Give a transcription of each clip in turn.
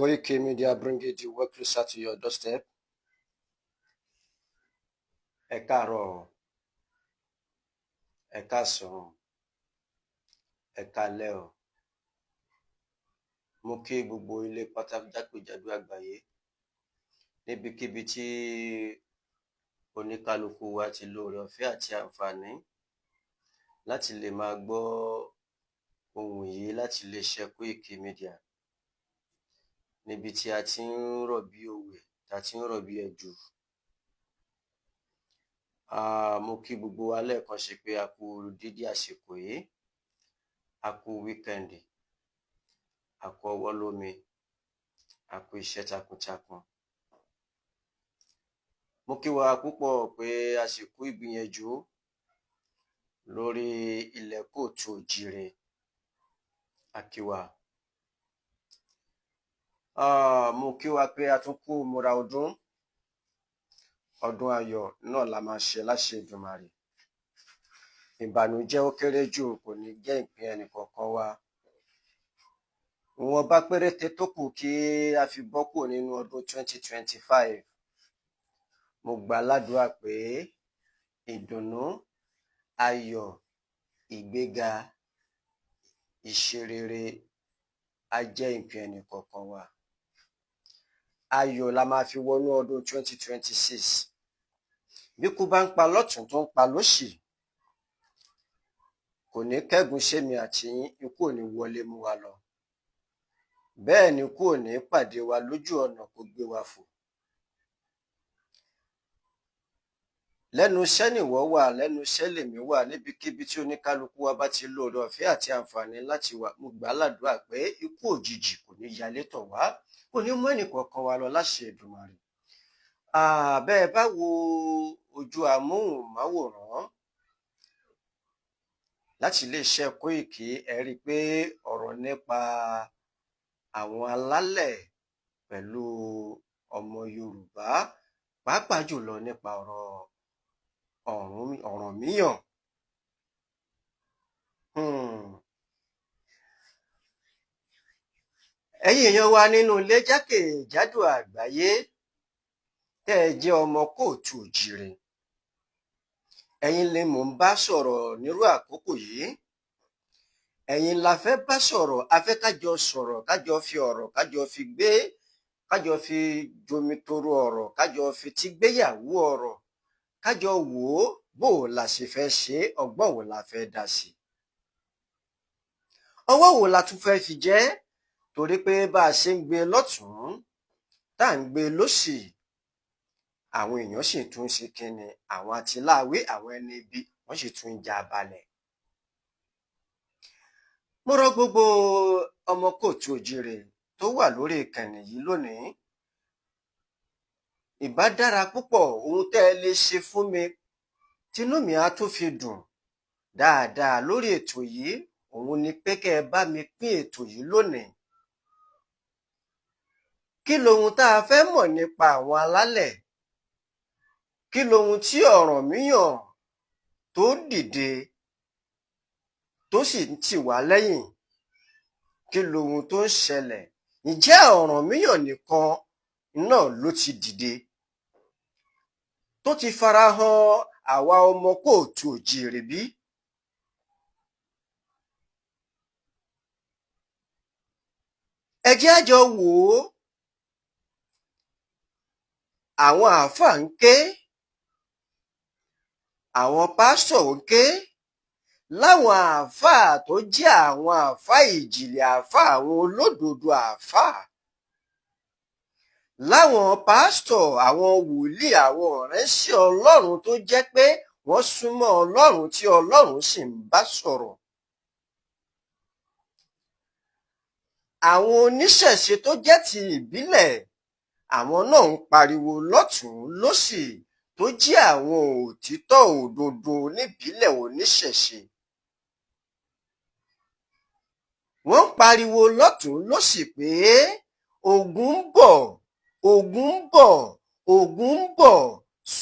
Koiki Media bring it the work closer to your doorstep. Ẹ káàárọ̀ o, ẹ káàsán o, ẹ káalẹ́ o. Mo kí gbogbo ilé pátá jákèjádò àgbáyé níbikíbi tí oníkálukú wa ti lóore ọ̀fẹ́ àti àǹfààní láti lè máa gbọ́ ohùn yìí láti iléeṣẹ́ Koiki Media, níbi tí a ti ń rọ̀ bí òwe, tá a ti ń rọ̀ bí ẹdù. Mo kí gbogbo wa lẹ́ẹ̀kan sí pé a kú dédé àsìkò yìí, a kú weekend, a kú ọwọ́ lómi, a kú iṣẹ́ takuntakun. Mo kí wa púpọ̀ pé a sì kú ìgbìyànjú lórí ilẹ̀ káàárọ̀ oòjíire. A kí wa. Mo kí wa pé a tún kú ìmúra ọdún. Ọdún ayọ̀ náà la máa ṣe láṣẹ Èdùmàrè. Ìbànújẹ́ ó kéré jù kò ní jẹ́ ìpín ẹnìkọ̀ọ̀kan wa. Ìwọ̀nba péréte tó kù kí a fi bọ́ kúrò nínú ọdún 2025. Mo gbà á ládùúrà pé ìdùnnú, ayọ̀, ìgbéga, ìṣerere á jẹ́ ìpín ẹnìkọ̀ọ̀kan wa. Ayọ̀ la máa fi wọnú ọdún 2026. Bíkú bá ń pa lọ́tùn-ún tó ń pa lósì, kò ní kẹ́gùn sémi àti yín, ikú ò ní wọlé mú wa lọ. Bẹ́ẹ̀ ni ikú ò ní pàdé wa lójú ọ̀nà kó gbé wa fò. Lẹ́nu iṣẹ́ nìwọ wà, lẹ́nu iṣẹ́ lèmi wà, níbikíbi tí oníkálukú wa bá ti lóore ọ̀fẹ́ àti àǹfààní láti wà. Mo gbà á ládùúrà pé ikú òjijì kò ní yalé tọ̀ wá, kò ní mú ẹnìkọ̀ọ̀kan wa lọ láṣẹ Èdùmàrè. Bẹ́ ẹ bá wo ojú amóhùnmáwòrán láti iléeṣẹ́ Koiki, ẹ rí i pé ọ̀rọ̀ nípa àwọn alálẹ̀ pẹ̀lú ọmọ Yorùbá, pàápàá jùlọ nípa ọ̀rọ̀ Ọ̀rànmíyàn. Ẹ̀yin èèyàn wa nínú ilé jákèjádò àgbáyé tẹ́ ẹ jẹ́ ọmọ káàárọ̀ oòjíire, ẹ̀yin ni mò ń bá sọ̀rọ̀ nírú àkókò yìí. Ẹ̀yin la fẹ́ bá sọ̀rọ̀, a fẹ́ ká jọ sọ̀rọ̀, ká jọ fi ọ̀rọ̀, ká jọ fi gbé, ká jọ fi jomitoro ọ̀rọ̀, ká jọ fetí gbéyàwó ọ̀rọ̀, ká jọ wò ó bó o la ṣe fẹ́ ṣe é, ọgbọ́n wo la fẹ́ dá sí i. Ọwọ́ wo la tún fẹ́ fi jẹ́? Torí pé bá a ṣe ń gbé lọ́tùn-ún, tá à ń gbé lósì, àwọn èèyàn sì tún ń ṣe kínni, àwọn atiláwí, àwọn ẹni ibi, wọ́n sì tún ń já balẹ̀. Mo rọ gbogbo ọmọ káàárọ̀ oòjíire tó wà lórí ìkànnì yìí lónìí. Ìbá dára púpọ̀ ohun tẹ́ ẹ lè ṣe fún mi tínú mi á tún fi dùn dáadáa lórí ètò yìí, òun ni pé kẹ́ ẹ bá mi pín ètò yìí lónìí. Kí lohun tá a fẹ́ mọ̀ nípa àwọn alálẹ̀? Kí lohun tí Ọ̀rànmíyàn tó dìde tó sì ń tì wá lẹ́yìn? Kí lohun tó ń ṣẹlẹ̀? Ǹjẹ́ Ọ̀rànmíyàn nìkan náà ló ti dìde tó ti farahàn àwa ọmọ káàárọ̀ oòjíire bí? Ẹ jẹ́ á jọ wò ó. Àwọn àáfàá ń ké, àwọn pásítọ̀ ń ké, láwọn àáfàá tó jẹ́ àwọn àáfàá ìjìnlẹ̀, àáfàá àwọn olódodo àáfàá, láwọn pásítọ̀, àwọn wòlíì, àwọn ìránṣẹ́ Ọlọ́run tó jẹ́ pé wọ́n súnmọ́ Ọlọ́run tí Ọlọ́run sì ń bá sọ̀rọ̀. Àwọn oníṣẹ̀ṣe tó jẹ́ ti ìbílẹ̀, àwọn náà ń pariwo lọ́tùn-ún lósì tó jẹ́ àwọn òtítọ́ òdodo níbílẹ̀ oníṣẹ̀ṣe. Wọ́n ń pariwo lọ́tùn-ún lósì pé ogun ń bọ̀, ogun ń bọ̀, ogun ń bọ̀,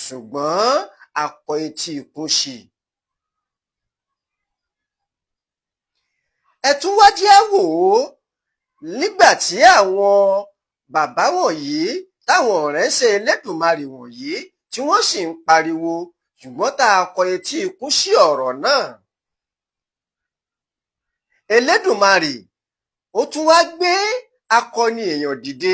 ṣùgbọ́n a kọ etí ikún sí i. Ẹ tún wá jẹ́ á wò ó nígbà tí àwọn bàbá wọ̀nyí, táwọn ìránṣẹ́ Elédùmarè wọ̀nyí tí wọ́n sì ń pariwo, ṣùgbọ́n tá a kọ etí ikún sí ọ̀rọ̀ náà. Elédùmarè ó tún wá gbé akọni èèyàn dìde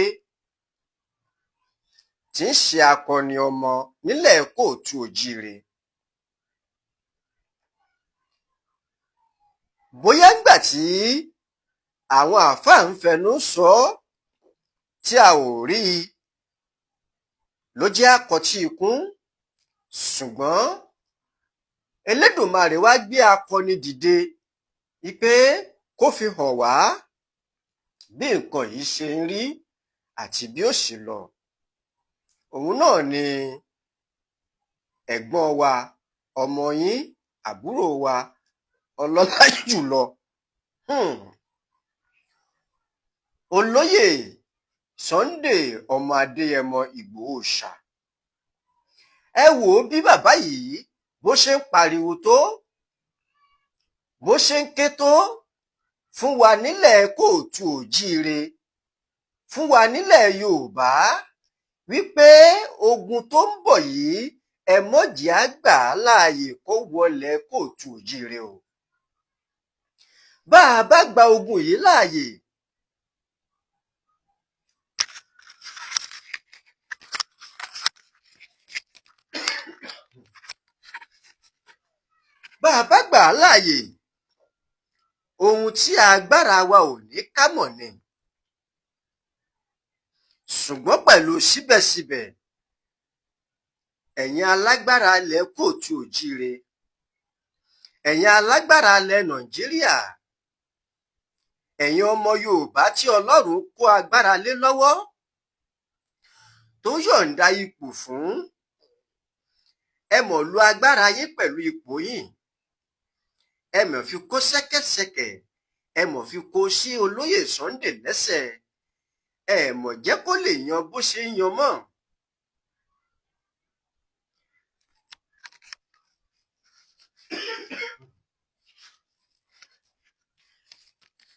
tí ń ṣe akọni ọmọ nílẹ̀ kóòtù òjíire. Bóyá ńgbà tí àwọn àáfàá ń fẹnu sọ ọ́ tí a ò rí i ló jẹ́ àkọtí ikún, ṣùgbọ́n Elédùmarè wá gbé akọni dìde wípé kó fi hàn wá bí nǹkan yìí ṣe ń rí àti bí ó ṣe lọ. Òun náà ni ẹ̀gbọ́n wa, ọmọ yín, àbúrò wa, ọlọ́lá jùlọ, Olóyè Sunday ọmọ Adéyẹmọ Ìgbòho Òòṣà. Ẹ wò ó bí bàbá yìí bó ṣe ń pariwo tó, bó ṣe ń ké tó fún wa nílẹ̀ kóòtù òjíire, fún wa nílẹ̀ Yorùbá, wípé ogun tó ń bọ̀ yìí ẹ mọ̀jẹ̀ á gbà á láàyè kó wọlé kóòtù òjíire o. Bá a bá gba ogun yìí láàyè, bá a bá gbà á láàyè, ohun tí agbára wa ò ní ká mọ̀ ni. Ṣùgbọ́n pẹ̀lú síbẹ̀síbẹ̀, ẹ̀yin alágbára ilẹ̀ kóòtù òjíire, ẹ̀yin alágbára ilẹ̀ Nàìjíríà, ẹ̀yin ọmọ Yorùbá tí Ọlọ́run kó agbára lé lọ́wọ́, tó yọ̀ǹda ipò fún, ẹ mọ̀ lu agbára yín pẹ̀lú ipò yín, ẹ mọ̀ fi kó ṣẹ́kẹ́ṣẹkẹ̀, ẹ mọ̀ fi kó sí olóyè Sunday lẹ́sẹ̀, ẹ mọ̀ jẹ́ kó lè yan bó ṣe ń yan mọ́.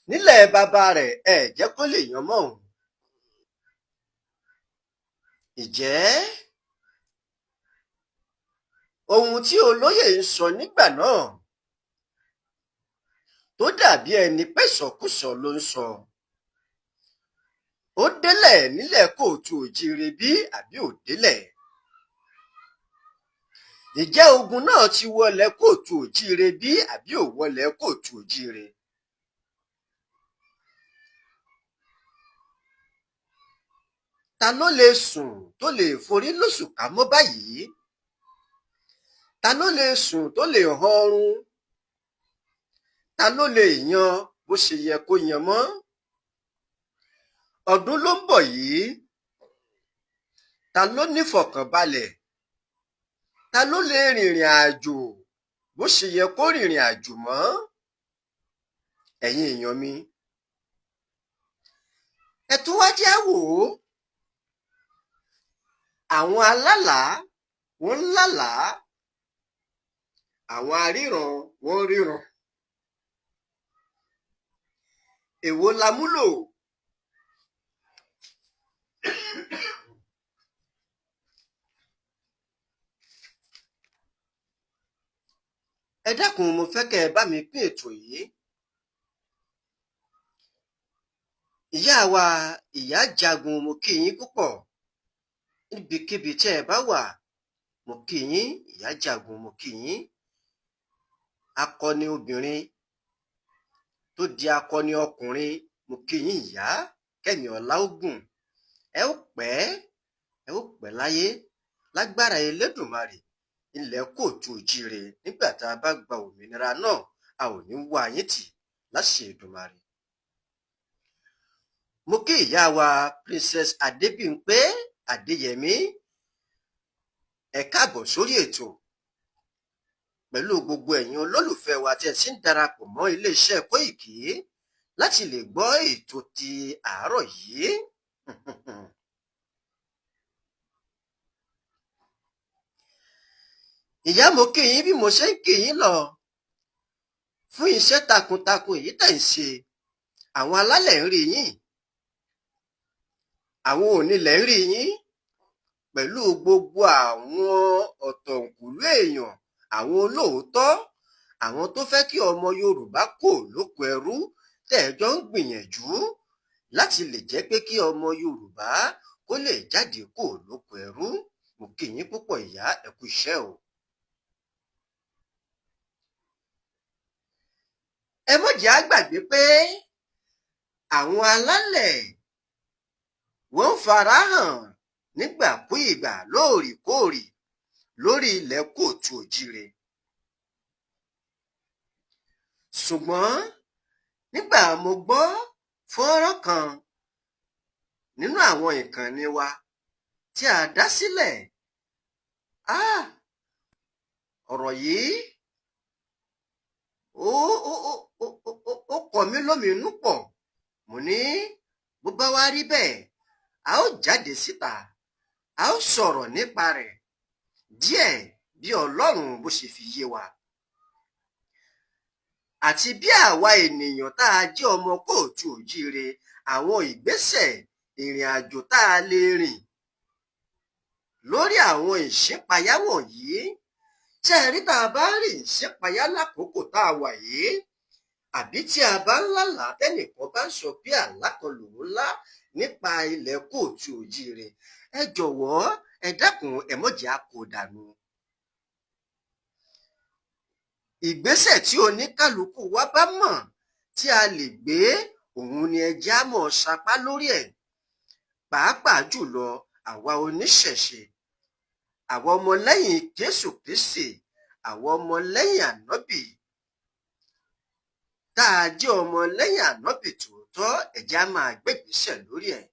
Nílẹ̀ bàbá rẹ̀ ẹ jẹ́ kó lè yan mọ́ òun. Ìjẹ́ ohun tí olóyè ń sọ nígbà náà tó dàbí ẹni pé sọkúsọ ló ń sọ, ó délẹ̀ nílẹ̀ kóòtù òjíire bí àbí ò délẹ̀? Ìjẹ́ ogun náà ti wọlé kóòtù òjíire bí àbí ò wọlé kóòtù òjíire? Ta ló lè sùn tó lè forí lóṣùká mọ́ báyìí? Ta ló lè sùn tó lè hanrun? Ta ló lè yan bó ṣe yẹ kó yan mọ́? Ọdún ló ń bọ̀ yìí. Ta ló nífọ̀kànbalẹ̀? Ta ló lè rìnrìn àjò bó ṣe yẹ kó rìnrìn àjò mọ́? Ẹ̀yin èèyàn mi, ẹ tún wá jẹ́ wò ó. Àwọn alálàá wọ́n ń lálàá, àwọn aríran wọ́n ń ríran. Èwo la múlò? Ẹ dákun, mo fẹ́ kẹ́ ẹ bá mi pín ètò yìí. Ìyá wa, ìyá Jagun, mo kí yín púpọ̀. Níbikíbi tí ẹ bá wà, mo kí yín, ìyá Jagun, mo kí yín. Akọni obìnrin tó di akọni ọkùnrin, mo kí yín ìyá Kẹ́mi Ọláògùn. Ẹ ó pẹ́, ẹ ó pẹ́ láyé lágbára Elédùmarè. Ilẹ̀ kóòtù òjíire nígbà tá a bá gba òmìnira náà, a ò ní wá yín tì láṣẹ Èdùmàrè. Mo kí ìyá wa Princess Adébímpé Adéyẹmí, ẹ káàbọ̀ sórí ètò pẹ̀lú gbogbo ẹ̀yin olólùfẹ́ wa tí ẹ ti ń darapọ̀ mọ́ iléeṣẹ́ Kóìkì láti lè gbọ́ ètò ti àárọ̀ yìí. Ìyá, mo kí yín bí mo ṣe ń kí yín lọ fún iṣẹ́ takuntakun èyí tẹ̀ ń ṣe. Àwọn alálẹ̀ ń rí yín, Àwọn onílẹ̀ ń rí yín pẹ̀lú gbogbo àwọn ọ̀tọ̀kùlú èèyàn, àwọn olóòótọ́, àwọn tó fẹ́ kí ọmọ Yorùbá kò lóko ẹrú, tẹ́ ẹ jọ ń gbìyànjú láti lè jẹ́ pé kí ọmọ Yorùbá kó lè jáde kó lóko ẹrú. Mo kí yín púpọ̀ ìyá, ẹ kú iṣẹ́ o. Ẹ má jẹ́ á gbàgbé pé àwọn alálẹ̀ wọ́n ń farahàn nígbàkúìgbà lóòrèkóòrè lórí ilẹ̀ kóòtù òjíire. Ṣùgbọ́n nígbà mo gbọ́ fọ́nrán kan nínú àwọn ìkànnì wa tí a dá sílẹ̀, ọ̀rọ̀ yìí ó kọ mí lóminú pọ̀. Mo ní bó bá wá rí bẹ́ẹ̀, a ó jáde síta, a ó sọ̀rọ̀ nípa rẹ̀ díẹ̀ bí Ọlọ́run bó ṣe fi yé wa, àti bí àwa ènìyàn tá a jẹ́ ọmọ kóòtù òjíire, àwọn ìgbésẹ̀ ìrìn àjò tá a lè rìn lórí àwọn ìṣípayá wọ̀nyí. Ṣé ẹ rí, tá a bá rìn ìṣípayá lákòókò tá a wà yìí, àbí tí a bá ń lálàá, tẹ́nìkan bá ń sọ bí àlá kan lòun lá nípa ilẹ̀ kóòtù òjíire, ẹ jọ̀wọ́, ẹ dákun, ẹ má jẹ́ á kó dànù. Ìgbésẹ̀ tí oníkálukú wa bá mọ̀ tí a lè gbé, òun ni ẹ jẹ́ á mọ̀ sapá lórí ẹ̀, pàápàá jùlọ àwa oníṣẹ̀ṣe, àwa ọmọlẹ́yìn Jésù Kristi, àwa ọmọlẹ́yìn Ànábì, tá a jẹ́ ọmọlẹ́yìn Ànábì tòótọ́, ẹ jẹ́ á máa gbégbésẹ̀ lórí ẹ̀.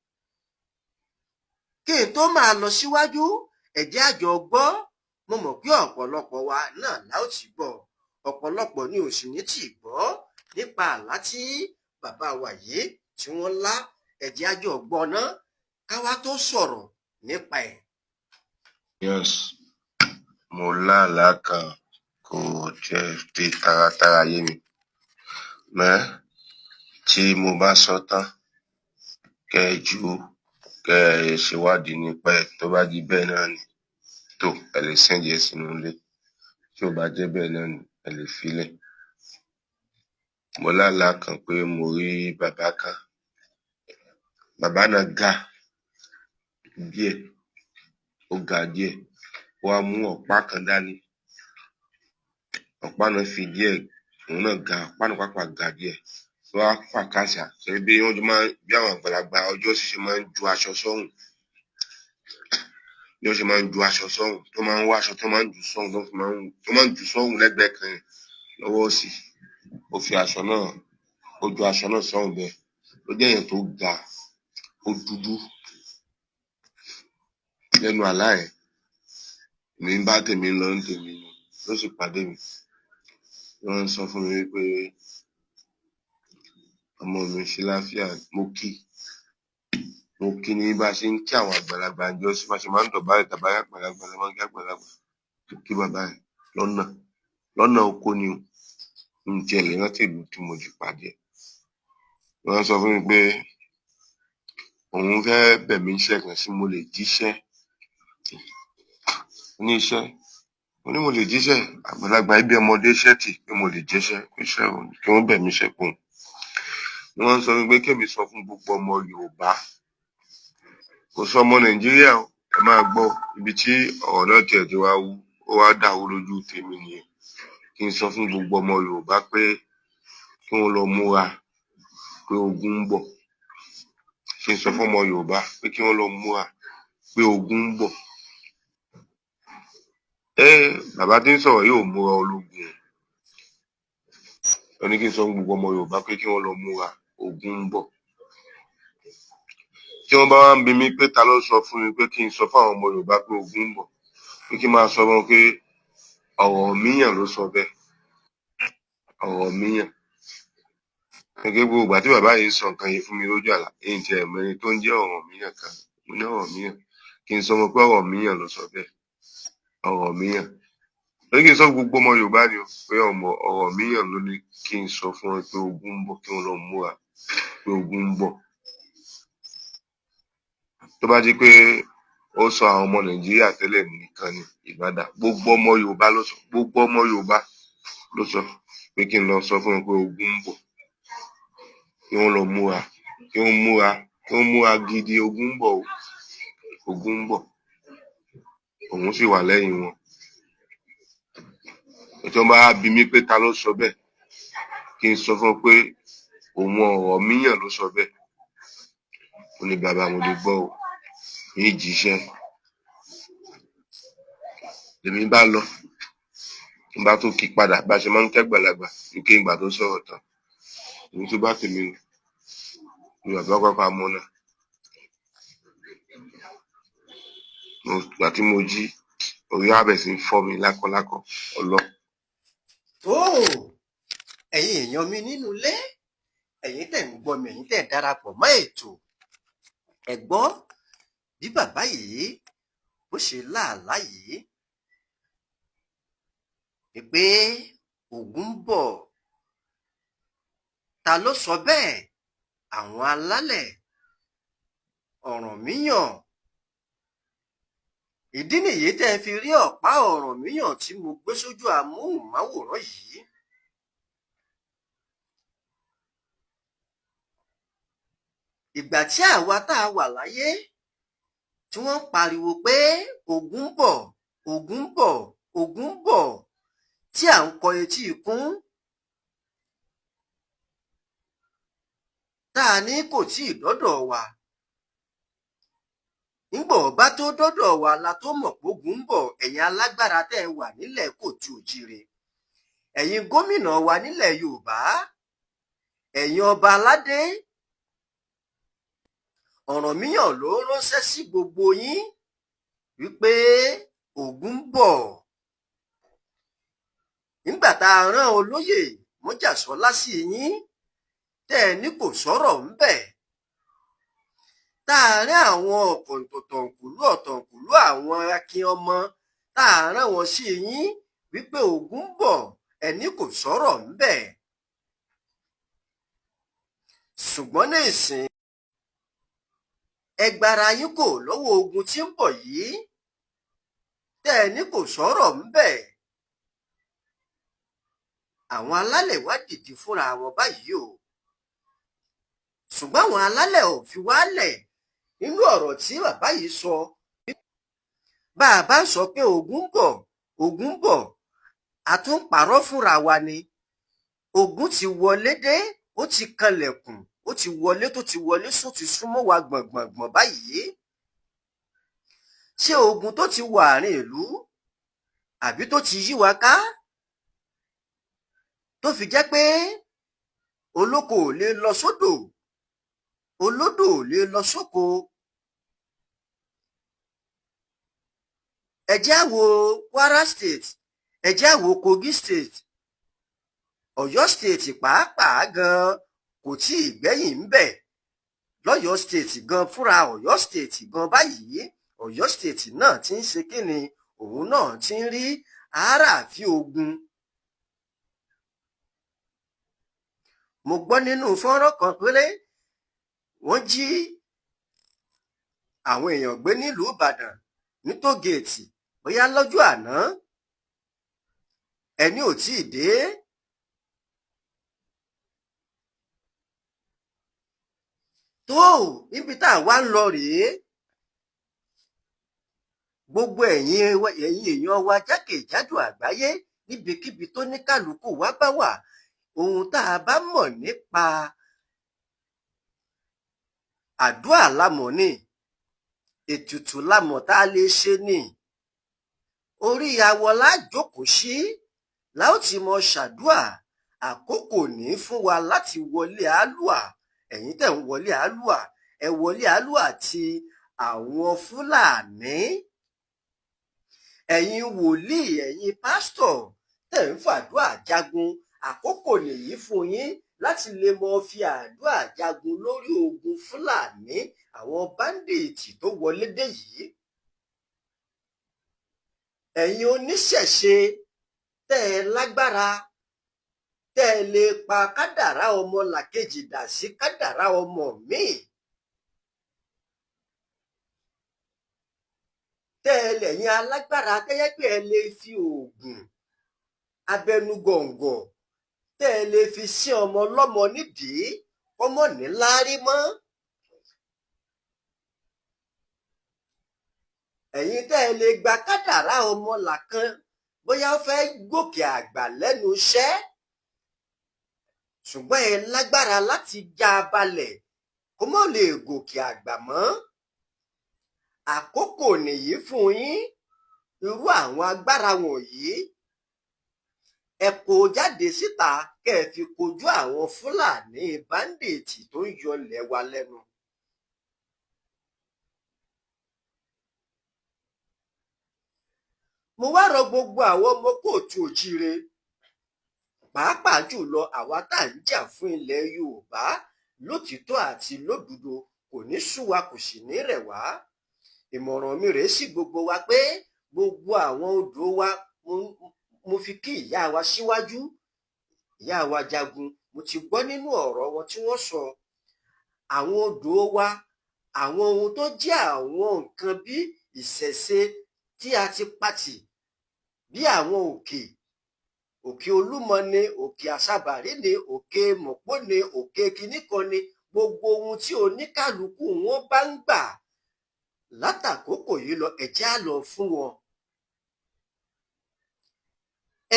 Kí n tó máa lọ síwájú, ẹ jẹ́ á jọ gbọ́. Mo mọ̀ pé ọ̀pọ̀lọpọ̀ wa náà la ó ti gbọ́, ọ̀pọ̀lọpọ̀ ni ò sì ní tì gbọ́ nípa àlá tí bàbá wa yìí tí wọ́n lá. Ẹ jẹ́ á jọ gbọ́ ná, ká wá tó sọ̀rọ̀ nípa ẹ̀. Yes, mo lá àlá kan, kò tiẹ̀ fi taratara yé mi. Mẹ́ tí mo bá sọ tán, kẹ́ ẹ jù ú, kẹ́ ẹ ṣèwádìí nípa ẹ̀. Tó bá di bẹ́ẹ̀ náà ni, tó ẹ lè send ẹ̀ sínú ilé. Tí ò bá jẹ́ bẹ́ẹ̀ náà ni, ẹ lè filẹ̀. Mo lálàá kan pé mo rí bàbá kan. Bàbá náà ga díẹ̀, ó ga díẹ̀. Ó wá mú ọ̀pá kan dání. Ọ̀pá náà fi díẹ̀, òun náà ga, ọ̀pá náà pàápàá ga díẹ̀. Ó wá fà káàṣà, ṣe bí wọ́n ti máa ń, bí àwọn àgbàlagbà ọjọ́ sí ṣe máa ń ju aṣọ sọ́rùn. Bí wọ́n ṣe máa ń ju aṣọ sọ́rùn, tó máa ń wá aṣọ tó máa ń jù sọ́rùn, tó fi máa ń, tó máa ń jù sọ́rùn lẹ́gbẹ̀ẹ́ kan lọ́wọ́ òsì. Ó fi aṣọ náà, ó ju aṣọ náà sọ́rùn bẹ́ẹ̀. Ó jẹ́ èèyàn tó ga, ó dúdú. Lẹ́nu àlá yẹn, èmi ń bá tèmi lọ ní tèmi ni, ló sì pàdé mi. Wọ́n ń sọ fún mi wípé ọmọ mi ṣe láfíà, mo kí. Mo kí ní bá ṣe ń kí àwọn àgbàlagbà ńjọ́ sí, bá ṣe máa ń dọ̀bálẹ̀ tàbí àgbàlagbà la máa ń kí àgbàlagbà. Mo kí bàbá yẹn lọ́nà, lọ́nà oko ni o. N tiẹ̀ lè rántí ìlú tí mo ti pàdé ẹ̀. Wọ́n sọ fún mi pé òun fẹ́ bẹ̀ mí níṣẹ́ kan, ṣé mo lè jíṣẹ́. Ní iṣẹ́, mo ní mo lè jíṣẹ́. Àgbàlagbà ibi ọmọdé ṣẹ́ tì pé mo lè jíṣẹ́, iṣẹ́ òun kí wọ́n bẹ̀ mí iṣẹ́ kún. Ni wọ́n sọ fún mi pé kí èmi sọ fún gbogbo ọmọ Yorùbá. Kò sọ ọmọ Nàìjíríà o, ẹ máa gbọ́ ibi tí ọ̀rọ̀ náà tiẹ̀ ti wá wú, ó wá dàrú lójú tèmi nìyẹn. Kí n sọ fún gbogbo ọmọ Yorùbá pé kí wọ́n lọ múra pé ogun ń bọ̀. Kí n sọ fún ọmọ Yorùbá pé kí wọ́n lọ múra pé ogun ń bọ̀. Bàbá tí ń sọ̀rọ̀ yóò múra ológun o. Ó ní kí n sọ fún gbogbo ọmọ Yorùbá pé kí wọ́n lọ múra, ogun ń bọ̀. Tí wọ́n bá wá ń bi mí pé ta ló sọ fún mi pé kí n sọ fún àwọn ọmọ Yorùbá pé ogun ń bọ̀, pé kí n máa sọ fún wọn pé Ọ̀rànmíyàn ló sọ bẹ́ẹ̀. Ọ̀rànmíyàn. Gẹ́gẹ́ gbogbo ìgbà tí bàbá yìí ń sọ nǹkan yìí fún mi lójú àlá, èyí tí ẹ̀ mọ ẹni tó ń jẹ́ Ọ̀rànmíyàn kan. Mo ní Ọ̀rànmíyàn. Kí n sọ fún wọn pé Ọ̀rànmíyàn ló sọ bẹ́ẹ̀. Ọ̀rànmíyàn. Ó ní kí n sọ fún gbogbo ọmọ Yorùbá ni o, pé ọmọ Ọ̀rànmíyàn ló ní kí n sọ fún wọn pé ogun ń bọ̀, kí wọ́n lọ múra pé ogun ń bọ̀. Tó bá jẹ́ pé ó sọ àwọn ọmọ Nàìjíríà tẹ́lẹ̀ nìkan ni ìbádà, gbogbo ọmọ Yorùbá ló sọ, gbogbo ọmọ Yorùbá ló sọ pé kí n lọ sọ fún wọn pé ogun ń bọ̀, kí wọ́n lọ múra, kí wọ́n múra, kí wọ́n múra gidi, ogun ń bọ̀ o, ogun ń bọ̀. Òun sì wà lẹ́yìn wọn. Tí wọ́n bá bi mí pé ta ló sọ bẹ́ẹ̀, kí n sọ fún wọn pé òun Ọ̀rànmíyàn ló sọ bẹ́ẹ̀. Ó ní bàbá mo lè gbọ́ o, ní jíṣẹ́. Lèmi bá lọ, n bá tún kí padà bá ṣe máa ń kẹ́gbàlagbà ní kí ìgbà tó sọ̀rọ̀ tán. Èmi tún bá tèmi lọ, ni bàbá pápá mọ́nà. Ìgbà tí mo jí, orí á bẹ̀rẹ̀ sí ń fọ́ mi lákọlákọ ọlọ́. Tó ẹ̀yin èèyàn mi nínú ilé, ẹ̀yin tẹ̀ ń gbọ́ mi, ẹ̀yin tẹ̀ darapọ̀ mọ́ ètò, ẹ gbọ́ bí bàbá yìí bó ṣe láàlá yìí pé ogun ń bọ̀. Ta ló sọ bẹ́ẹ̀? Àwọn alálẹ̀, Ọ̀rànmíyàn. Ìdí nìyí tẹ́ ẹ fi rí ọ̀pá Ọ̀rànmíyàn tí mo gbé sójú amóhùnmáwòrán yìí. Ìgbà tí àwa tá a wà láyé tí wọ́n ń pariwo pé ogun ń bọ̀, ogun ń bọ̀, ogun ń bọ̀, tí à ń kọ etí ikún, tá a ní kò tíì dọ́dọ̀ wa. Ńgbà ó bá tó dọ́dọ̀ wa la tó mọ̀ pógun ń bọ̀. Ẹ̀yin alágbára tẹ́ ẹ wà nílẹ̀ kóòtù òjíire, ẹ̀yin gómìnà wa nílẹ̀ Yorùbá, ẹ̀yin ọba aládé, Ọ̀rànmíyàn ló ránṣẹ́ sí gbogbo yín wípé ogun ń bọ̀. Nígbà tá a rán olóyè Mọ́jàsọ́lá sí yín, tẹ́ ẹ ní kò sọ̀rọ̀ ńbẹ̀. Tá a rán àwọn ọ̀kọ̀ǹtọ̀tọ̀ǹkùlú ọ̀tọ̀ǹkùlú àwọn akin ọmọ, tá a rán wọn sí yín wípé ogun ń bọ̀, ẹ ní kò sọ̀rọ̀ ńbẹ̀. Ṣùgbọ́n ní ìsìn, ẹ gbára yín kò lọ́wọ́ ogun tí ń bọ̀ yìí, tẹ́ ẹ ní kò sọ̀rọ̀ ńbẹ̀. Àwọn alálẹ̀ wá dìde fúnra wọn báyìí o. Ṣùgbọ́n àwọn alálẹ̀ ò fi wálẹ̀ nínú ọ̀rọ̀ tí bàbá yìí sọ. Bá a bá ń sọ pé ogun ń bọ̀, ogun ń bọ̀, a tún parọ́ fúnra wa ni. Ogun ti wọlé dé, ó ti kanlẹ̀kùn, ó ti wọlé tó ti wọlé sún ti súnmọ́ wa gbọ̀ngbọ̀ngbọ̀n báyìí. Ṣé ogun tó ti wọ àárín ìlú àbí tó ti yí wa ká, tó fi jẹ́ pé olóko ò lè lọ sódò, olódò ò lè lọ sóko? Ẹ jẹ́ á wo Kwara State, ẹ jẹ́ á wo Kogi State, Ọ̀yọ́ State pàápàá gan kò tí ì gbẹ́yìn ńbẹ̀. Lọ́yọ́ State gan fúnra, Ọ̀yọ́ State gan báyìí, Ọ̀yọ́ State náà ti ń ṣe kíni, òun náà ti ń rí àràáfín ogun. Mo gbọ́ nínú fọ́nrán kan péré, wọ́n jí àwọn èèyàn gbé nílùú Ìbàdàn ní tógèètì bóyá lọ́jọ́ àná, ẹni ò tí ì dé. Tó níbi tá a wá ń lọ rèé, gbogbo ẹ̀yin èèyàn wa jákèjádò àgbáyé, níbikíbi tó ní kálukú wa bá wà, ohun tá a bá mọ̀ nípa àdúà lámọ̀ ni, ètùtù lámọ̀ tá a lè ṣe ni. Orí awọ la jókòó sí, la ó ti mọ ṣàdúà. Àkókò ní fún wa láti wọlé àlùà. Ẹ̀yin tẹ̀ ń wọlé àlùà, ẹ wọlé àlùà ti àwọn Fúlàní. Ẹ̀yin wòlíì, ẹ̀yin pásítọ̀ tẹ̀ ń fàdúà jagun, àkókò nìyí fún yín láti lè mọ fi àdúà jagun lórí ogun Fúlàní, àwọn báńdíìtì tó wọlé dé yìí. Ẹ̀yin oníṣẹ̀ṣe tẹ́ ẹ lágbára, tẹ́ ẹ lè pa kádàrá ọmọ làkejì dà sí kádàrá ọmọ míì. Tẹ́ ẹ lẹ̀yin alágbára tẹ́yẹ́ pé ẹ lè fi oògùn abẹnugọ̀ngọ̀ tẹ́ ẹ lè fi sí ọmọ ọlọ́mọ nídìí ọmọ níláárí mọ́. Ẹ̀yin tẹ́ ẹ lè gba kádàrá ọmọ làkan bóyá ó fẹ́ gòkè àgbà lẹ́nu iṣẹ́, ṣùgbọ́n ẹ lágbára láti já a balẹ̀ kó mọ́ lè gòkè àgbà mọ́. Àkókò nìyí fún yín. Irú àwọn agbára wọ̀nyí ẹ kó jáde síta kẹ́ ẹ fi kojú àwọn Fúlàní báńdíìtì tó ń yọlẹ̀ wa lẹ́nu. Mo wá rọ gbogbo àwọn ọmọ kóòtù òjíire, pàápàá jùlọ àwa tá à ń jà fún ilẹ̀ Yorùbá lótìítọ́ àti lódodo, kò ní sú wa, kò sì ní rẹ̀ wá. Ìmọ̀ràn mi rèé sí gbogbo wa pé gbogbo àwọn odò wa, mo fi kí ìyá wa síwájú, ìyá wa Jagun, mo ti gbọ́ nínú ọ̀rọ̀ wọn tí wọ́n sọ. Àwọn odò wa, àwọn ohun tó jẹ́ àwọn nǹkan bí ìṣẹ̀ṣe tí a ti patì, bí àwọn òkè, òkè Olúmọ ni, òkè Àṣàbàrí ni, òkè Mọ̀pó ni, òkè kinní kan ni, gbogbo ohun tí oníkálukú wọn bá ń gbà látàkókò yìí lọ, ẹ jẹ́ á lọ fún wọn.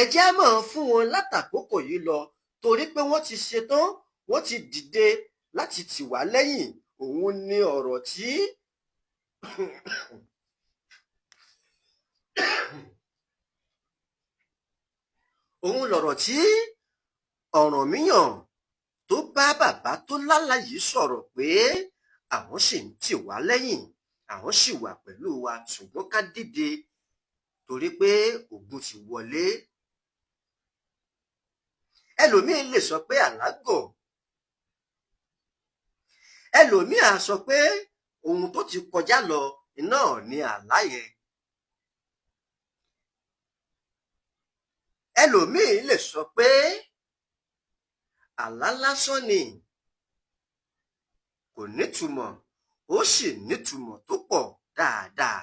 Ẹ jẹ́ á máa fún wọn látàkókò yìí lọ, torí pé wọ́n ti ṣetán, wọ́n ti dìde láti tì wá lẹ́yìn. Òun ni ọ̀rọ̀ tí òun lọ̀rọ̀ tí Ọ̀rànmíyàn tó bá bàbá tó lálàá yìí sọ̀rọ̀ pé àwọn sì ń tì wá lẹ́yìn, àwọn sì wà pẹ̀lú wa, ṣùgbọ́n ká dìde torí pé ogun ti wọlé. Ẹlòmíín lè sọ pé àlágọ̀, ẹlòmíín á sọ pé ohun tó ti kọjá lọ náà ni àlá yẹn. Ẹlòmíín lè sọ pé àlá lásán ni, kò nítumọ̀, ó sì nítumọ̀ tó pọ̀ dáadáa.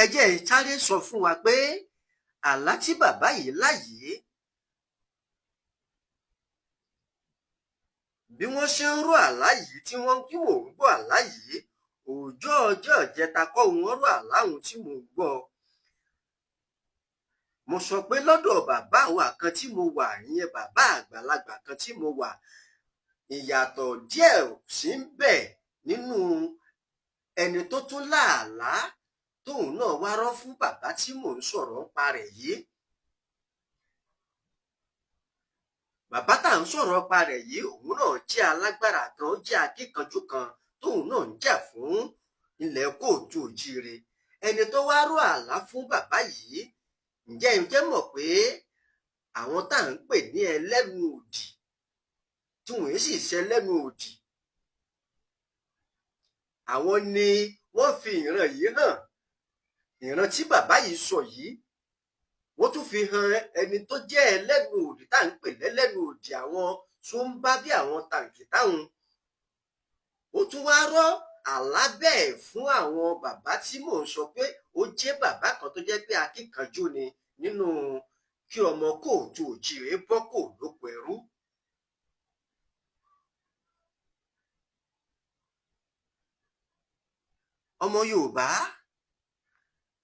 Ẹ jẹ́ n sáré sọ fún wa pé àlá tí bàbá yìí lá yìí, bí wọ́n ṣe ń rò àlá yìí tí wọ́n tí mò ń gbọ́ àlá yìí, òòjọ́ ọjọ́ ìjẹta kọ́ wọ́n rò àlá òun tí mò ń gbọ́. Mo sọ pé lọ́dọ̀ bàbá wa kan tí mo wà, ìyẹn bàbá àgbàlagbà kan tí mo wà, ìyàtọ̀ díẹ̀ sí ń bẹ nínú ẹni tó tún láàlá tóun náà wá rọ́ fún bàbá tí mò ń sọ̀rọ̀ nípa rẹ̀ yìí. Bàbá tá à ń sọ̀rọ̀ nípa rẹ̀ yìí, òun náà jẹ́ alágbára kan, ó jẹ́ akíkanjú kan tóun náà ń jà fún ilẹ̀ kóòtù òjíire. Ẹni tó wá rọ́ àlá fún bàbá yìí, ǹjẹ́ ǹjẹ́ mọ̀ pé àwọn tá à ń pè ní ẹlẹ́nu òdì, tí wọ́n sì ṣe ẹlẹ́nu òdì, àwọn ni wọ́n fi ìran yìí hàn. Ìran tí bàbá yìí sọ yìí, wọ́n tún fi hàn ẹni tó jẹ́ ẹlẹ́nu òdì tá à ń pè lẹ́lẹ́nu òdì, àwọn tó ń bá bí àwọn tàǹkì táwọn. Ó tún wá rọ́ àlá bẹ́ẹ̀ fún àwọn bàbá tí mò ń sọ pé ó jẹ́ bàbá kan tó jẹ́ pé akíkanjú ni nínú kí ọmọ kóòtù òjíire bọ́ kò lóko ẹrú. Ọmọ Yorùbá,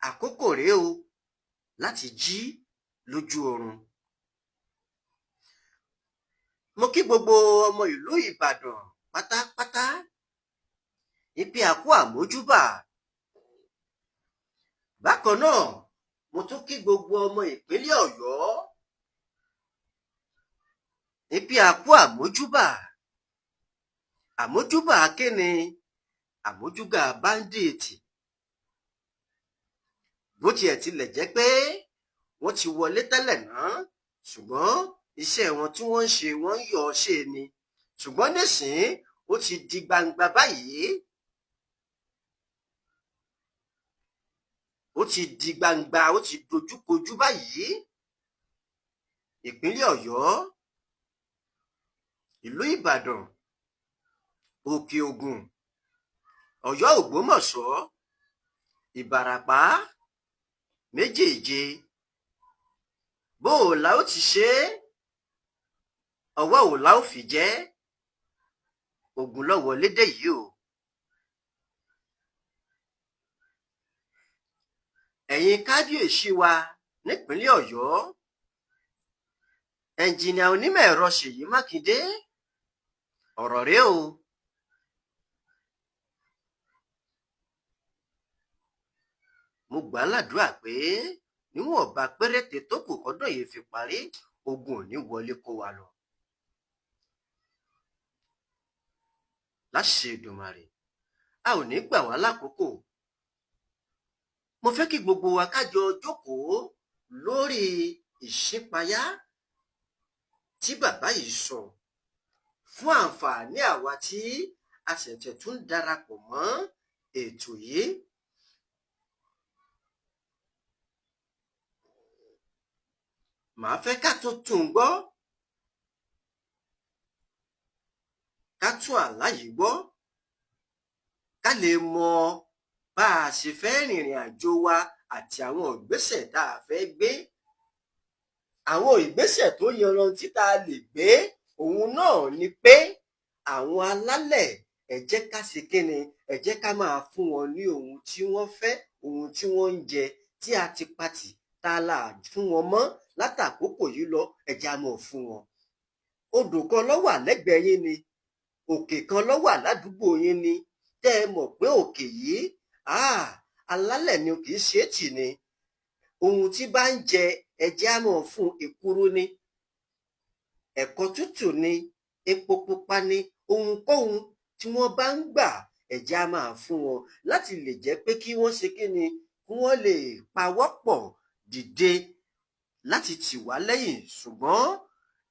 àkókò rèé o láti jí lójú oorun. Mo kí gbogbo ọmọ ìlú Ìbàdàn pátápátá ìpè àkó àmójúbà. Bákan náà, mo tún kí gbogbo ọmọ ìpínlẹ̀ Ọ̀yọ́ ìpè àkó àmójúbà. Àmójúbà kíni? Àmójúgà báńdíìtì. Bó tiẹ̀ tilẹ̀ jẹ́ pé wọ́n ti wọlé tẹ́lẹ̀ náà, ṣùgbọ́n iṣẹ́ wọn tí wọ́n ń ṣe, wọ́n ń yọ̀ ọ́ ṣe ni. Ṣùgbọ́n nísìnyí ó ti di gbangba báyìí. Ó ti di gbangba, ó ti dojúkojú báyìí. Ìpínlẹ̀ Ọ̀yọ́, ìlú Ìbàdàn, Òkè Ògùn, Ọ̀yọ́, Ògbómọ̀ṣọ́, Ìbàràpá méjèèje, bó o la ó ti ṣe é, ọwọ́ ò la ó fi jẹ́ ogun lọ́wọ́ lédè yìí o. Ẹ̀yin kábíyèsí wa nípínlẹ̀ Ọ̀yọ́, ẹnjìnìà onímọ̀ ẹ̀rọ Ṣèyí Mákindé, ọ̀rọ̀ rèé o. Mo gbà á ládùúrà pé níwọ̀nba péréte tó kù kọ́dún yìí fi parí, ogun ò ní wọlé kó wa lọ. Láṣẹ Èdùmàrè, a ò ní gbà wá lákòókò. Mo fẹ́ kí gbogbo wa ká jọ jókòó lórí ìṣípayá tí bàbá yìí sọ fún àǹfààní àwa tí a ṣẹ̀ṣẹ̀ tún darapọ̀ mọ́ ètò yìí. Màá fẹ́ ká tún tún un gbọ́, ká tún àlá yìí gbọ́, ká lè mọ bá a ṣe fẹ́ rìnrìn àjò wa àti àwọn ìgbésẹ̀ tá a fẹ́ gbé. Àwọn ìgbésẹ̀ tó yanrantí tá a lè gbé òun náà ni pé àwọn alálẹ̀, ẹ jẹ́ ká ṣe kíni, ẹ jẹ́ ká máa fún wọn ní ohun tí wọ́n fẹ́, ohun tí wọ́n ń jẹ tí a ti patì tá a là fún wọn mọ́ látàkókò yìí lọ, ẹ jẹ́ á máa fún wọn. Odò kan ló wà lẹ́gbẹ̀ẹ́ yín ni, òkè kan ló wà ládùúgbò yín ni, tẹ́ ẹ mọ̀ pé òkè yìí, alálẹ̀ ni, kì í ṣe é tì ni. Ohun tí bá ń jẹ, ẹ jẹ́ á máa fún. Èkuru ni, ẹ̀kọ tútù ni, epo pupa ni, ohunkóhun tí wọ́n bá ń gbà, ẹ jẹ́ á máa fún wọn láti lè jẹ́ pé kí wọ́n ṣe kíni, kí wọ́n lè pawọ́pọ̀ dìde láti tì wá lẹ́yìn. Ṣùgbọ́n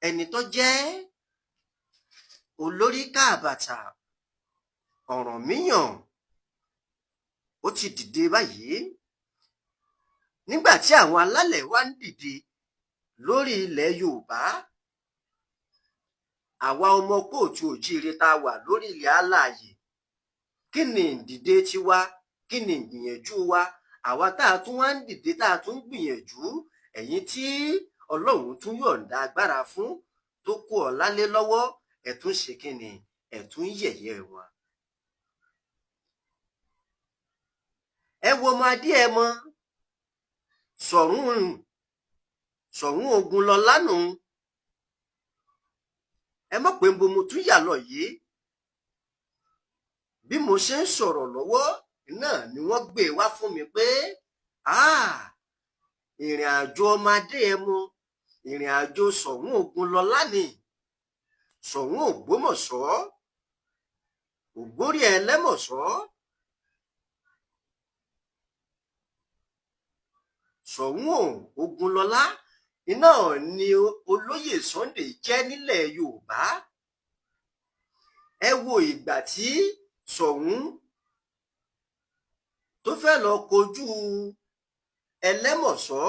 ẹni tó jẹ́ olórí káàbàtà Ọ̀rànmíyàn, ó ti dìde báyìí. Nígbà tí àwọn alálẹ̀ wá ń dìde lórí ilẹ̀ Yorùbá, àwa ọmọ kóòtù òjíire tá a wà lórí ilẹ̀ alààyè, kí ni ìdìde tiwa? Kí ni ìgbìyànjú wa? Àwa tá a tún wá ń dìde, tá a tún ń gbìyànjú, ẹ̀yin tí Ọlọ́run tún yọ̀ǹda agbára fún, tó kó ọlá lé lọ́wọ́, ẹ̀ tún ṣe kí ni, ẹ̀ tún yẹ̀yẹ́ wọn. Ẹ wo ọmọ Adéẹmọ, Ṣọ̀ún Ògúnlọlá nù. Ẹ mọ̀ pé nbo mo tún yà lọ yìí. Bí mo ṣe ń sọ̀rọ̀ lọ́wọ́ náà ni wọ́n gbé wá fún mi pé ìrìn àjò ọmọ Adéẹmọ, ìrìn àjò Ṣọ̀ún Ògúnlọlá ni, Ṣọ̀ún Ògbómọ̀ṣọ́, Ògbórí Ẹlẹ́mọ̀ṣọ́, Ṣọ̀ún Ògúnlọlá iná ni olóyè Sunday jẹ́ nílẹ̀ Yorùbá. Ẹ wo ìgbà tí Ṣọ̀ún tó fẹ́ lọ kojú Ẹlẹ́mọ̀ṣọ́,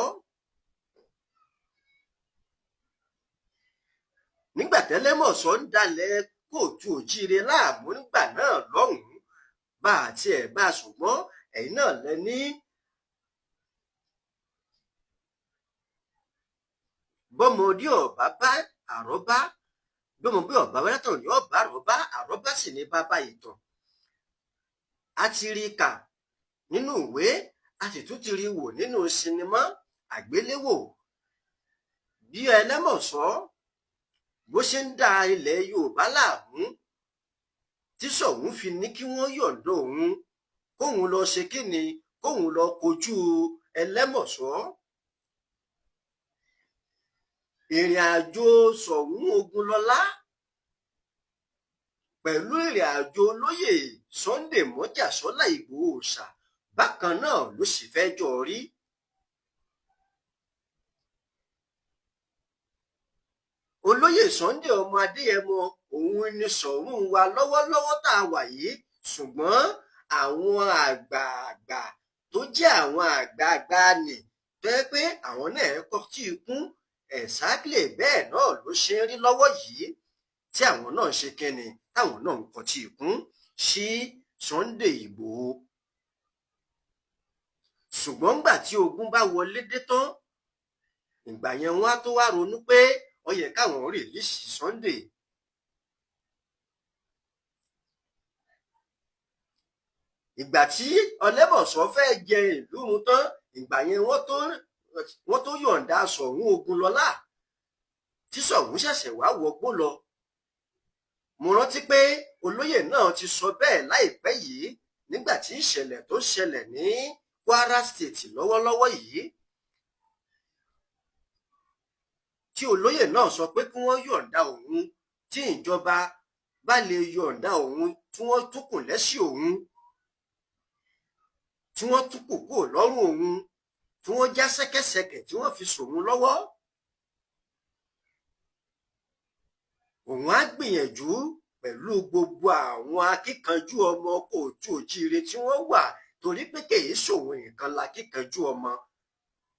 nígbà tẹ́lẹ́mọ̀ṣọ́ ń dalẹ̀ kóòtù òjíire láàmú nígbà náà lọ́hùn-ún, bá a tiẹ̀ bá a, ṣùgbọ́n ẹ̀yin náà lẹ ní bọ́mọdé ọ̀bá bá àrọ́bá, bọ́mọdé ọ̀bá wẹ́rẹ́tàn ní ọ̀bá àrọ́bá, àrọ́bá sì ní bàbá ìtàn. A ti rí i kà nínú ìwé, a sì tún ti rí i wò nínú sinimá àgbéléwò bí Ẹlẹ́mọ̀ṣọ́ bó ṣe ń da ilẹ̀ Yorùbá láàmú, tí Ṣọ̀ún fi ní kí wọ́n yọ̀ǹda òun kóun lọ ṣe kíni, kóun lọ kojú Ẹlẹ́mọ̀ṣọ́. Ìrìn àjò Ṣọ̀ún Ògúnlọlá pẹ̀lú ìrìn àjò olóyè Sunday Mọ́jàsọ́lá Ìgbòho Òòṣà bákan náà ló sì fẹ́ jọ rí. Olóyè Sunday ọmọ Adéyẹmọ òun ni Ṣọ̀ún wa lọ́wọ́lọ́wọ́ tá a wà yìí, ṣùgbọ́n àwọn àgbààgbà tó jẹ́ àwọn àgbààgbà nì tó yẹ pé àwọn náà kọ́ tí ikún ẹ̀sákìlẹ̀, bẹ́ẹ̀ náà ló ṣe ń rí lọ́wọ́ yìí. Tí àwọn náà ń ṣe kínni, táwọn náà ń kọtí ikún sí Sunday Ìgbòho. Ṣùgbọ́n ńgbà tí ogun bá wọlé dé tán, ìgbà yẹn wọ́n á tó wá ronú pé ó yẹ káwọn release Sunday. Ìgbà tí Ọlẹ́mọ̀ṣọ́ fẹ́ jẹ ìlú run tán, ìgbà yẹn wọ́n tó yọ̀ǹda Ṣọ̀ún Ògúnlọlá, tí Ṣọ̀ún ṣẹ̀ṣẹ̀ wá wọgbó lọ. Mo rántí pé olóyè náà ti sọ bẹ́ẹ̀ láìpẹ́ yìí nígbà tí ìṣẹ̀lẹ̀ tó ṣẹlẹ̀ ní Kwara State lọ́wọ́lọ́wọ́ yìí, tí olóyè náà sọ pé kí wọ́n yọ̀ǹda òun, tí ìjọba bá lè yọ̀ǹda òun, tí wọ́n túkùn lẹ́sìn òun, tí wọ́n túkù kúrò lọ́rùn òun, tí wọ́n já ṣẹ́kẹ́ṣẹkẹ̀ tí wọ́n fi sòun lọ́wọ́, òun á gbìyànjú pẹ̀lú gbogbo àwọn akíkanjú ọmọ kóòtù òjíire tí wọ́n wà, torí pé kèé ṣòun nìkan lakíkanjú ọmọ.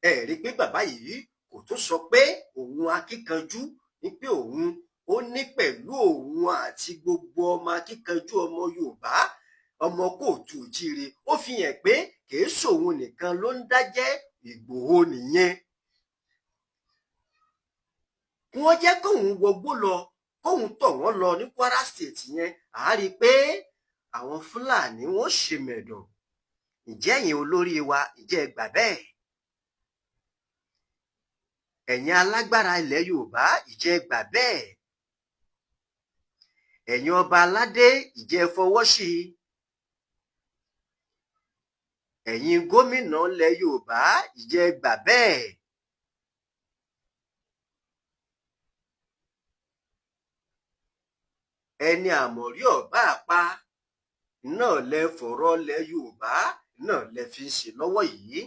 Ẹ rí i pé bàbá yìí kò tún sọ pé òun akíkanjú, ní pé òun ó ní pẹ̀lú òun àti gbogbo ọmọ akíkanjú ọmọ Yorùbá, ọmọ kóòtù òjíire. Ó fi hàn pé kèé ṣòun nìkan ló ń dájẹ́ Ìgbòho nìyẹn. Kí wọ́n jẹ́ kóun wọgbó lọ, kóun tọ̀ wọ́n lọ ní Kwara State yẹn, àá rí i pé àwọn Fúlàní wọ́n ṣe mẹ̀dọ̀. Ǹjẹ́ ẹ̀yin olórí wa, ǹjẹ́ ẹ gbà bẹ́ẹ̀? Ẹ̀yin alágbára ilẹ̀ Yorùbá, ǹjẹ́ ẹ gbà bẹ́ẹ̀? Ẹ̀yin ọba aládé, ǹjẹ́ ẹ fọwọ́ sí i? Ẹ̀yin gómìnà ilẹ̀ Yorùbá, ǹjẹ́ ẹ gbà bẹ́ẹ̀? Ẹni àmọ̀rí ọ̀bá àpá náà lẹ fọ̀rọ̀ ilẹ̀ Yorùbá náà lẹ fi ń ṣe lọ́wọ́ yìí.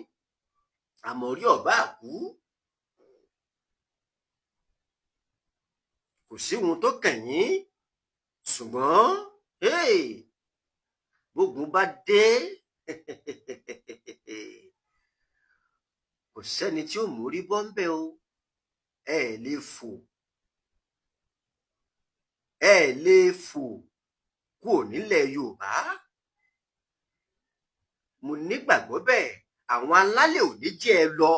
Àmọ̀rí ọ̀bá àkú, kò sí ohun tó kàn yín. Ṣùgbọ́n bógun bá dé, kò sẹ́ni tí ó mórí bọ́ ńbẹ̀ o. Ẹ lè fò, ẹ lè fò kúrò nílẹ̀ Yorùbá. Mo nígbàgbọ́ bẹ́ẹ̀. Àwọn alálẹ̀ ò ní jẹ́ ẹ lọ.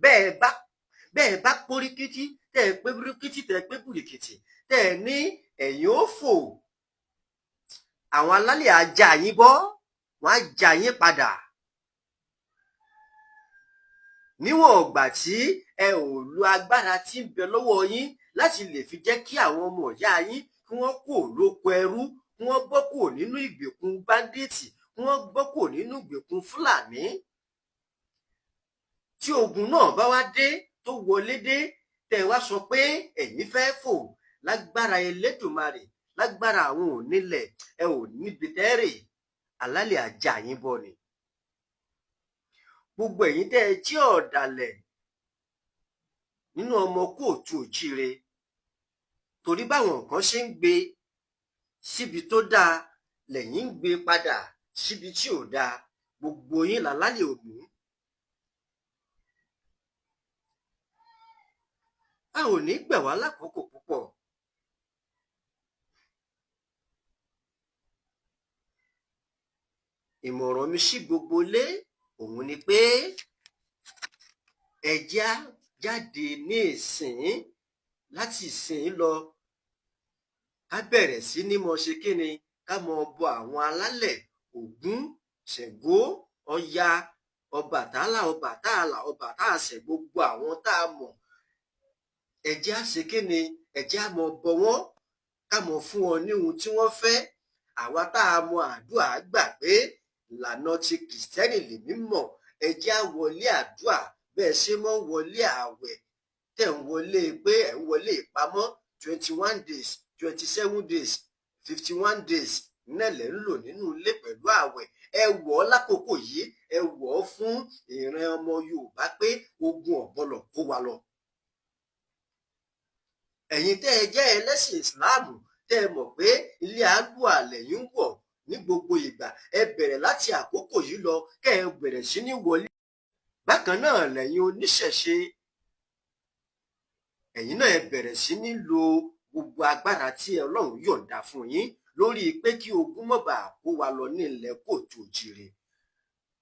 Bẹ́ẹ̀ bá póríkítí, tẹ́ ẹ pé búrúkítí, tẹ́ ẹ pé búrìkìtì, tẹ́ ẹ ní ẹ̀yin ó fò, àwọn alálẹ̀ á já yín bọ́, wọ́n á já yín padà. Níwọ̀n ìgbà tí ẹ ò lo agbára tí ń bẹ lọ́wọ́ yín láti lè fi jẹ́ kí àwọn ọmọ ìyá yín kí wọ́n kúrò lóko ẹrú, kí wọ́n bọ́ kúrò nínú ìgbèkùn báńdíìtì, kí wọ́n bọ́ kúrò nínú ìgbèkùn Fúlàní. Tí ogun náà bá wá dé, tó wọlé dé, tẹ́ ẹ wá sọ pé ẹ̀yin fẹ́ fò, lágbára Elédùmarè, lágbára àwọn onílẹ̀, ẹ ò níbi tẹ́rè, alálẹ̀ ajá yín bọ̀ ni. Gbogbo ẹ̀yin tẹ́ ẹ jẹ́ ọ̀dàlẹ̀ nínú ọmọ kóòtù òjíire, torí báwọn kan ṣe ń gbé síbi tó dáa lẹ́yìn ń gbé padà síbi tí ò dáa, gbogbo yín làlálẹ̀ ò mú. A ò ní gbà wá lákòókò púpọ̀. Ìmọ̀ràn mi sí gbogbo ilé òun ni pé ẹ jẹ́ á jáde ní ìsìn, láti ìsìn lọ, ká bẹ̀rẹ̀ sí ní mọ ṣe kíni, ká mọ bọ àwọn alálẹ̀ Ògún, Ṣàngó, Ọya, Ọbàtálá, Ọbàtálá, Ọbàtásẹ̀, gbogbo àwọn tá a mọ̀. Ẹ jẹ́ á ṣe kíni, ẹ jẹ́ á mọ bọ wọ́n, ká mọ fún wọn ní ohun tí wọ́n fẹ́. Àwa tá a mọ àdúrà gbà pé ìlànà ti Kìrìsìtẹ́nì lèmi mọ̀, ẹ jẹ́ á wọlé àdúrà bẹ́ẹ̀ ṣe mọ́ wọlé ààwẹ̀ tẹ̀ ń wọlé pé ẹ̀ ń wọlé ìpamọ́ 21 days, 27 days, 51 days náà lẹ̀ ń lò nínú ilé pẹ̀lú ààwẹ̀. Ẹ wọ̀ ọ́ lákòókò yìí, ẹ wọ̀ ọ́ fún ìran ọmọ Yorùbá pé ogun ọ̀bọlọ̀ kó wa lọ. Ẹ̀yin tẹ́ ẹ jẹ́ ẹlẹ́sìn Ìsìláàmù, tẹ́ ẹ mọ̀ pé ilé àdúà lẹ̀yin ń wọ̀ ní gbogbo ìgbà, ẹ bẹ̀rẹ̀ láti àkókò yìí lọ kẹ́ ẹ bẹ̀rẹ̀ sí ní wọlé. Bákan náà lẹ̀yin oníṣẹ̀ṣe, ẹ̀yin náà ẹ bẹ̀rẹ̀ sí ní lo Gbogbo agbára tí Ọlọ́run yọ̀ǹda fún yín lórí pé kí ogun má bàa kó wa lọ ní ilẹ̀ kóòtù òjìrè.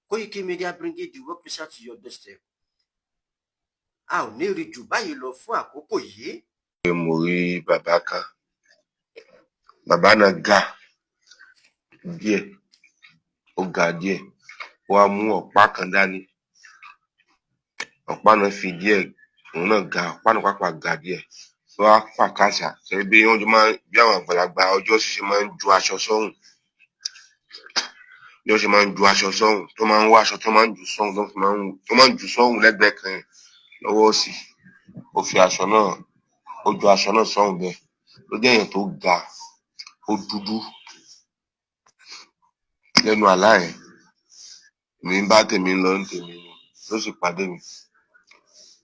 Koiki Media bringing the world closer to your doorstep. A ò ní rí jù báyìí lọ fún àkókò yìí. Mo rí bàbá kan, bàbá náà ga díẹ̀, ó ga díẹ̀. Ó wá mú ọ̀pá kan dání, ọ̀pá náà fi díẹ̀, òun náà ga, ọ̀pá náà pàápàá ga díẹ̀. Ó wá pàkàṣà ṣe bí wọ́n ti máa, bí àwọn àgbàlagbà ọjọ́ ṣíṣe máa ń ju aṣọ sọ́rùn, bí wọ́n ṣe máa ń ju aṣọ sọ́rùn, tó máa ń wá aṣọ, tó máa ń jù sọ́rùn, tó máa ń jù sọ́rùn lẹ́gbẹ̀ẹ́ kan yẹn lọ́wọ́ òsì. Ó fi aṣọ náà, ó ju aṣọ náà sọ́rùn bẹ́ẹ̀. Ó jẹ́ èèyàn tó ga, ó dúdú. Lẹ́nu àlá yẹn, èmi ń bá tèmi lọ ní tèmi ni, ló sì pàdé mi.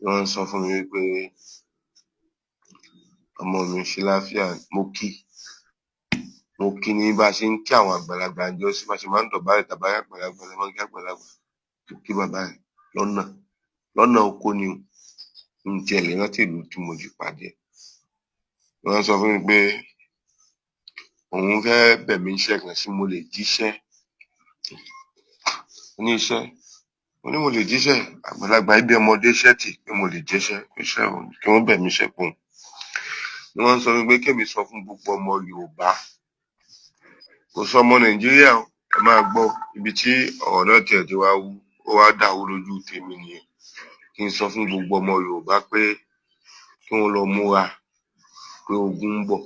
Wọ́n ń sọ fún mi wípé ọmọ mi ṣe láfíà. Mo kí, mo kí ní bá a ṣe ń kí àwọn àgbàlagbà àjọ sí, bá a ṣe máa ń dọ̀bálẹ̀ tàbí àgbàlagbà la máa ń kí àgbàlagbà. Mo kí bàbá yẹn lọ́nà lọ́nà oko ni o. N tiẹ̀ lè rántí ìlú tí mo ti pàdé ẹ̀. Wọ́n sọ fún mi pé òun fẹ́ bẹ̀ mí iṣẹ́ kan, sí mo lè jíṣẹ́ ní iṣẹ́. Mo ní mo lè jíṣẹ́, àgbàlagbà ibi ọmọdé ṣẹ́tì pé mo lè jíṣẹ́ iṣẹ́ òun, kí wọ́n bẹ̀ mí iṣẹ́ pọ̀. Ni wọ́n sọ fún mi pé kémi sọ fún gbogbo ọmọ Yorùbá, kò sọ ọmọ Nàìjíríà o, ẹ máa gbọ́ ibi tí ọ̀rọ̀ náà tiẹ̀ ti wá wú, ó wá dàrú lójú tèmi nìyẹn. Kí n sọ fún gbogbo ọmọ Yorùbá pé kí wọ́n lọ múra pé ogun ń bọ̀.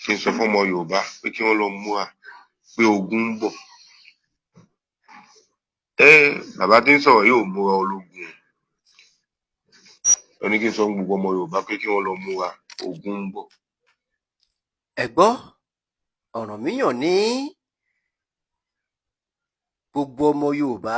Kí n sọ fún ọmọ Yorùbá pé kí wọ́n lọ múra pé ogun ń bọ̀. Ẹ bàbá tí ń sọ̀rọ̀ yóò múra ológun o. Ó ní kí n sọ fún gbogbo ọmọ Yorùbá pé kí wọ́n lọ múra, ogun ń bọ̀. Ẹ gbọ́, Ọ̀rànmíyàn ní gbogbo ọmọ Yorùbá